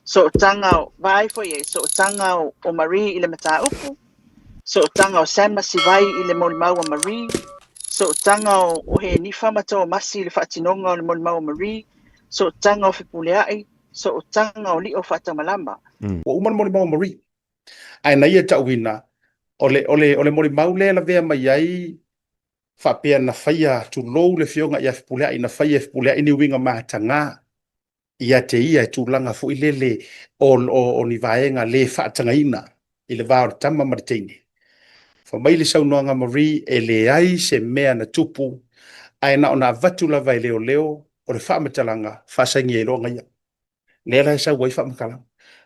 Sootaga o vaai foi i ai, sootaga o Marie i le mataupu, sootaga o Sam Masivai i le molimau a Marie, sootaga o Henifa ma Tomasi i le faatinoga o le molimau a Marie, sootaga o Fepuleai, sootaga o Lio Faataumalama. Ua uma le molimau a Marie, ae na ia tauina o le, o le, o le molimau lea e lavea mai ai faapea na faia, tulou le afioga ia Fepuleai, na faia e Fepuleai ni uiga mataga ia te ia i tulaga foi lele o ni vaega le faatagaina i le va o le tama ma le teine. Fai mai le saunoaga a Marie, e leai se mea na tupu, ae na ona avatu lava e leoleo o le faamatalaga faasaini ai loa ia. Lea la e sau ai faamatalaga.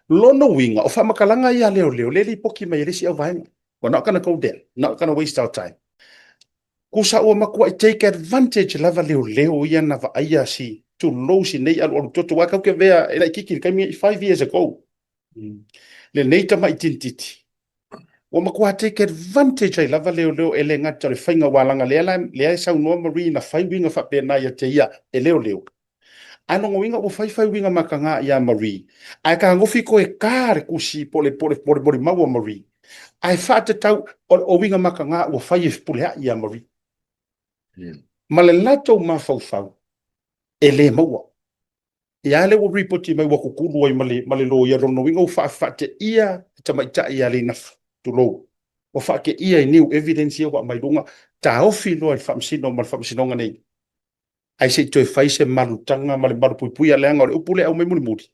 Lona uiga, o faamatalaga ia a leoleo, lea e lipoti mai e le isi auvaega. We're not gonna go there, not gonna waste our time. Kusa ua matuai take advantage lava leoleo ia na vaaia si tulou si nei alualu toto aua kau ke vea e laitiiti i le taimi 5 years ago. Lenei tama'i tinititi. Ua matua take advantage ai lava leoleo e le gata o le faiga ua laga lea la lea e saunoa Marie na fai uiga faapena ia te ia e leoleo. Ae lona uiga ua fai fai uiga mataga ia Marie. Ae tagofi toe ta le tusi po o le po o le molimau a Marie. Ae faatatau o uiga mataga ua fai e Fepuleai ia Marie. Ma le latou mafaufau e le maua. Ia lea ua ripoti mai ua kukulu ai ma le loia, lona uiga ua faateia le tamaitai ia Leinafa, tulou. Ua faateia i new evidence ia ua aumai luga, taofi loa e le faamasino ma le faamasinoga nei. Ae se i toe fai se malutaga ma le malupuipuia, leaga o le upu lea e aumai mulimuli,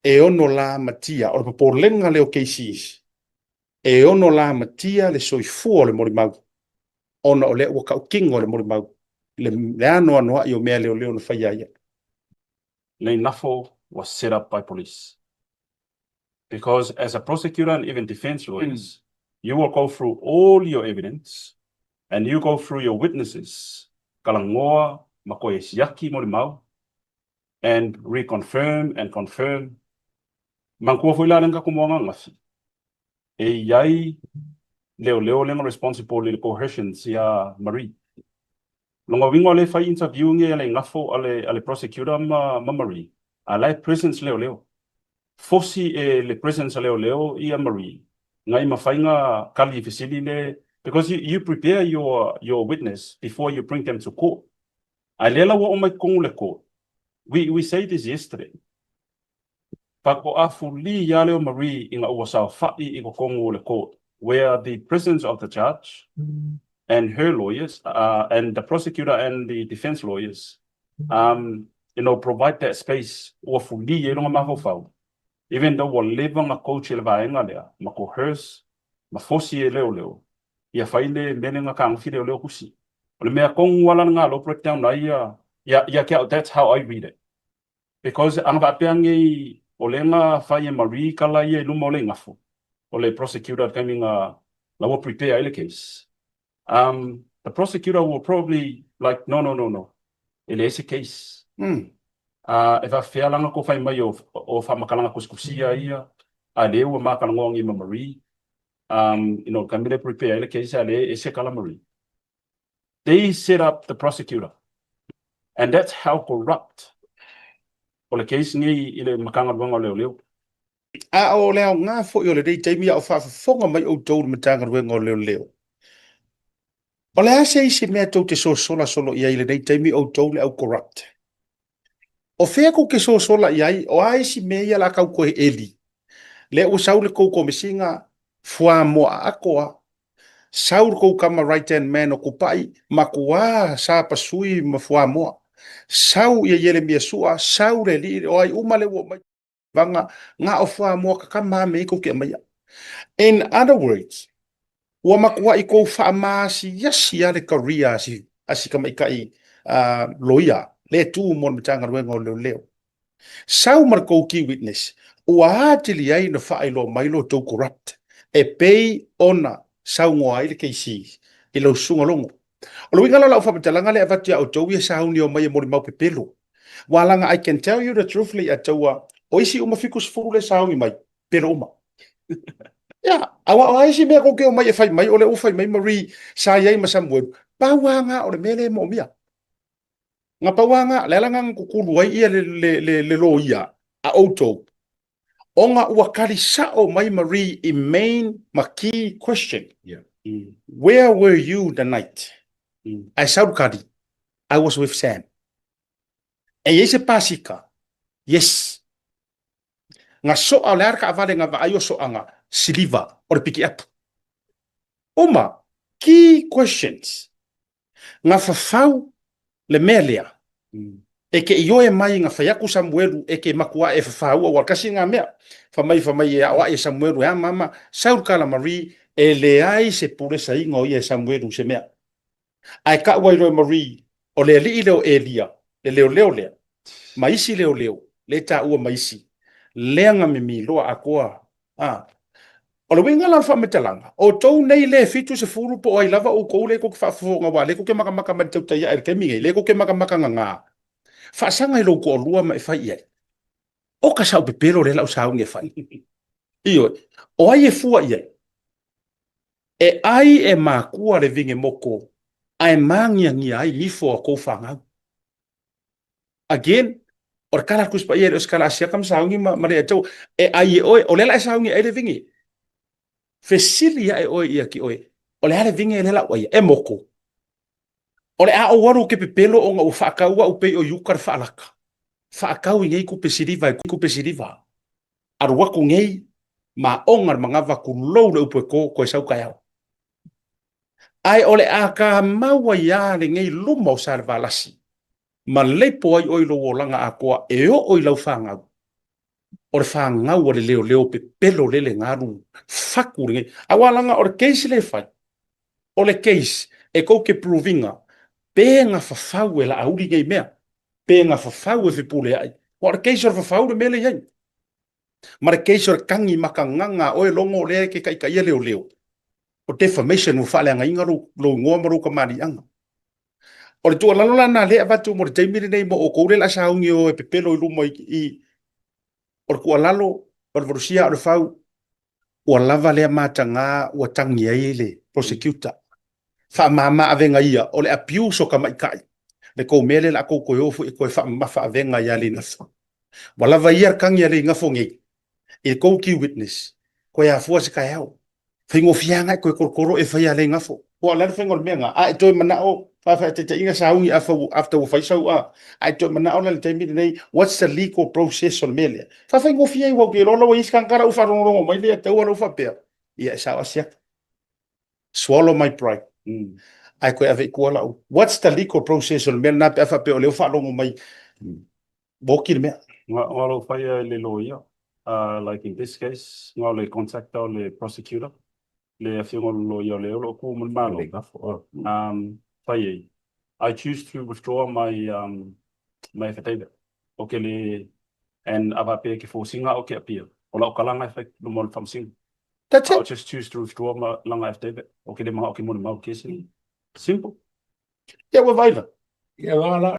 e ono lamatia, o le popolega lea o cases, e ono lamatia le soifua o le molimau, ona o lea ua tautino le molimau, le anoanoai o mea leoleo na faia ia. Leinafo was set up by police. Because as a prosecutor and even defense lawyers, you will go through all your evidence and you go through your witnesses, kalangoa, makoe siaki molimau, and reconfirm and confirm. Manatua foi la lenga kumoanga ngafi. E iai leoleo lenga responsible i le coercions ia Marie. Longa winga o le fai interview nge le ngafo ale prosecutor ma Marie. A lai presence leoleo. Fosi e le presence leoleo ia Marie. Ngai mafainga kali fesili le because you prepare your witness before you bring them to court. A lela ua o mai kongu le court. We say this yesterday. Pako afu li ia leo Marie inga ua sao fai i kokongu o le court where the presence of the judge and her lawyers and the prosecutor and the defense lawyers provide that space ua fuli e longa mafaufau even though ua leva nga coach e le vaega lea ma coerce ma fosi e leoleo ia fai le mele nga kagofi leoleo kusi. O le mea kongu ala nga lo breakdown ai ia ia ia kia, that's how I read it. Because anga faapea ngei o le nga fai e Marie kala ia i luma o le ngafo o le prosecutor taimi nga la ua prepare ai le case. The prosecutor will probably like, "No, no, no, no, e le ese case." E faafefea langa ko fai mai o faamatalaga kusikusia ia a le ua makalanoa ma Marie. Taimi le prepare ai le case a le ese kala Marie. They set up the prosecutor. And that's how corrupt o le case nei i le Matagaluega o Leoleo. A o le aoga foi o lenei taimi a o faafofoga mai outou i le Matagaluega o Leoleo. O le a se isi mea tou te sosola solo i ai i lenei taimi outou le au corrupt? O fea kou te sosola i ai, o a isi mea ia la kau koe eli? Lea ua sau le kou komesiga fuamoa aatoa, sau le kou kama right hand man o Kupai, matua sa pasui ma fuamoa. Sau ia Ieremia Sua, sau le alii, o ai uma le ua mai vanga, nga o fuamoa kakama me i kou ke maia. In other words, ua matuai kou faamaasiasi a le career a si tamaitai loia le tu mo le Matagaluega o Leoleo. Sau ma le kou key witness, ua atili ai na faailoa mai lo tou corrupt e pei ona saunoa ai le KC i lau susuga Logo. O le uiga la o lau faamatalaga lea e avatu ia outou ia sauni o mai e molimau pepelo. Ua laga I can tell you the truth le Ataua, o isi uma 70 le sauni mai, pelo uma. Ia, aua o ai isi mea kou ke o mai e fai mai, o le ua fai mai Marie sa i ai ma Samuelu, pau lava nga o le mea lea e moomia. Nga pau lava nga, le ala nga kukulu ai ia le loia. a outou, ona ua tali sao mai Marie i main ma key question. Where were you the night? Ae sau le tali, I was with Sam. E i ai se pasika? Yes. Nga soa o le a le taavale nga vaai o soaga siliva o le pikiapu. Uma, key questions. Nga fafau le mea lea e ke ioe mai nga fai atu Samuelu e ke makuaʻe e fafaua ua kasi nga mea. Fa mai fa mai e aoaʻi e Samuelu e a mama sau le kala Marie e leai se pule saiga o ia e Samuelu se mea. Ae ka'u ai loa e Marie o le alii lea o Elia le leoleo lea ma isi leoleo le taua ma isi lea nga mimi loa atoa a. O le uiga la o le faamatalaga, o outou nei le 70 po o ai lava outou lea tou te faafofoga aua o lea tou te makamaka mai i le tautai ae i le taimi nei, lea tou te makamaka gagā, faasaga i lou toalua ma e fai i ai. O ka sau pepelo lea lau sauni e fai. Ioe, o ai e fua i ai? E ai e makua le vine moko ae māgiagia ai nifo a kou fanau. Again, o le tala a le Tusi Paia e le o se tala a siaka ma sauni ma, ma le atua. E ai e oe, o lea la e sauni ai le vine. Fesili ae oe ia ki oe, o le a le vine lea la ua ia? E moko. O le a ou alu ke pepelo ona ua faatau au pei o iuka le faalaka. Faatau i nei kupe siliva e kupe siliva. Alu atu nei, ma ona le manava tulou le upu e to, toe sau taeao. Ae o le a kamau ai a lenei luma o Salevalasi, ma leipo ai oe i lou olaga atoa e oo i lau fanau. O le fanau a le leoleo pepelo lele galu fatu lenei. Aua laga o le case lea e fai, o le case e tou te prove ina pe na fafau e Laauli nei mea, pe na fafau e Fepuleai. Aua o le case o le fafau le mea lea e i ai. Ma le case o le tagi makagaga a oe logo lea e te taitaia leoleo, o defamation ua faaleagaina lou, lou igoa ma lou kamaliiaga. O le tuualalo la lena lea e avatu mo le taimi lenei mo outou lea o le a sauni e o e pepelo i luma i, i o le tuualalo, o le valusia o le fau, ua lava lea mataga ua tagi ai le prosecutor. Faamama avega ia, o le abuse o tamaitai, le tou mea lea o le a tou toe o foi e toe faamamafa avega ia Leigafo. Ua lava ia le tagi a Leigafo nei i le tou key witness, toe afua se taeao. Faigofie lava ona e toe tolotolo e fai ia Leigafo. Aua o le a le faiga o le mea lena? A e toe manao, faataitaiga sauni after ua fai sau a, a e toe manao la i le taimi lenei, what's the legal process o le mea lea? Faafaigofie ai, aua ou te iloa la ua i ai se tagata la ua faalogologo mai lea e taua lou faapea, ia e sao asiata. Swallow my pride. Ae toe ave i tua lau, what's the legal process o le mea lena pe a faapea o lea ua faalogo mai, ua oti le mea. Nga o lo faia e le loia, like in this case, nga o le contact o le prosecutor, le afioga o le loia o le o lo o ku ma le Malo. Fai ai, I choose to withdraw my, my affidavit. O ke le, and a faapea ke forcing o ke appear. O lau kalanga e fai luma o le faamasino. That's I'll it. just choose to withdraw my langa affidavit. O ke le manga o ke moni mau kesi. Simple. Ia ua vaila. Ia, la, la.